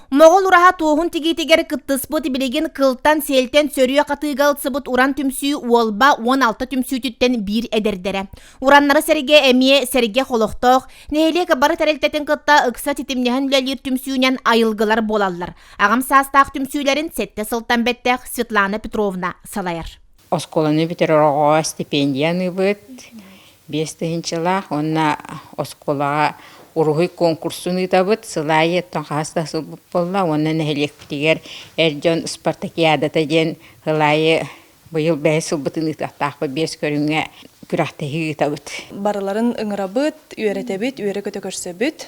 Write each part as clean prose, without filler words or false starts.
Моҕол ураһа туоһун тигиитигэр кыттыспыт билигин кылтан-сиэлтэн сөрүө хатыыга ылсыбыт уран түмсүү Уолба 16 түмсүүтүттэн биир эдэрдэрэ. Ураннары сэргэ эмиэ сэргэх олохтоох, нэһилиэк бары тэрилтэтин кытта ыкса ситимнэһэн үлэлиир түмсүүнэн айылгылар буолаллар. Аҕам саастаах түмсүүлэрин сэттэ сылтан бэттэх Светлана Петровна салайар. Оскуоланы бүтэрэр оҕоҕо стипендия аныыбыт, 5 тыһыынчалаах уонна оскуолаҕа уруһуй конкурсун ыытабыт. Сыл аайы оттон хаһыс да сылбыт буолла уонна нэһилиэкпитигэр эр дьон спартакиадата диэн сыл аайы быйыл бэһис сылбытын ыытыахтаахпыт, биэс көрүҥҥэ күрэхтэһии ыытабыт. Барыларын ыҥырабыт, үөрэтэбит, үөрэ-көтө көрсөбүт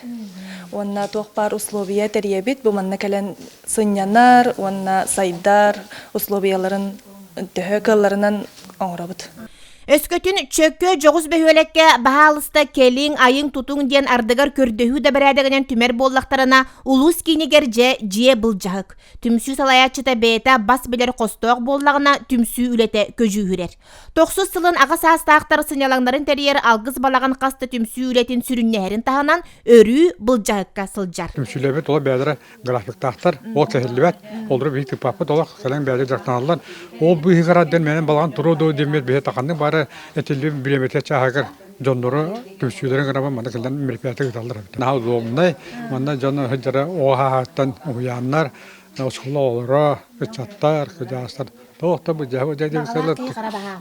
уонна туох баар условия тэрийэбит. Бу манна кэлэн сынньанар уонна сайдар условияларын төһө кыалларынан оҥоробут. Өскөтүн чөкө дьоҕус бөһүөлэккэ баһаалыста кэлиҥ, айыҥ-тутуҥ диэн ардыгар көрдөһүү да бэрээдэгинэн түмэр буоллахтарына, улуус киинигэр дьэ дьиэ былдьаһык. Түмсүү салайааччыта бэйэтэ бас билэр хостоох буоллаҕына, түмсүү үлэтэ көдьүүһүрэр. Тохсус сылын аҕа саастаахтар сынньалаҥнарын тэрийэр Алгыс балаҕан хас да түмсүү үлэтин сүрүннэһэрин таһынан, өрүү былдьаһыкка сылдьар. Түмсүүлэрбит олох бэйэлэрэ графиктаахтар, ол кэһиллибэт, олору биһи тыыппаппыт, олох кэлэн бэйэлэрэ дьарыктаналлар. Ол быыһыгар диэн мэнэн балаҕан туруо дуо диэммит биһи таханнык бары этиллибит бириэмэтэ чааһыгар дьоннору түмсүүлэрин гынабын манна кэлэн мероприятие ыыталлар эбит. Наһаа удобнай, манна дьон сылдьара оҕо сааһыттан уһуйааннар, оскуола оҕолоро, ыччаттар, кырдьаҕастар туох да быдьаһы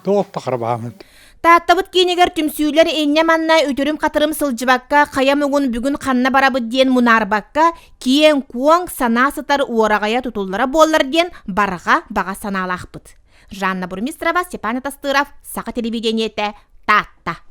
туох да харабаамыт. Тааттабыт киинигэр түмсүүлэр инньэ-манна үтүрүм-хатырым сылдьыбакка, хайа муҥун бүгүн ханна барабыт диэн мунаарбакка, киэҥ-куоҥ, санаа сытар уораҕайа тутуллара буоллар диэн барҕа баҕа санаалаахпыт. Жанна Бурмистрова, Степан Атастыров, Саха телевидениетэ, Таатта.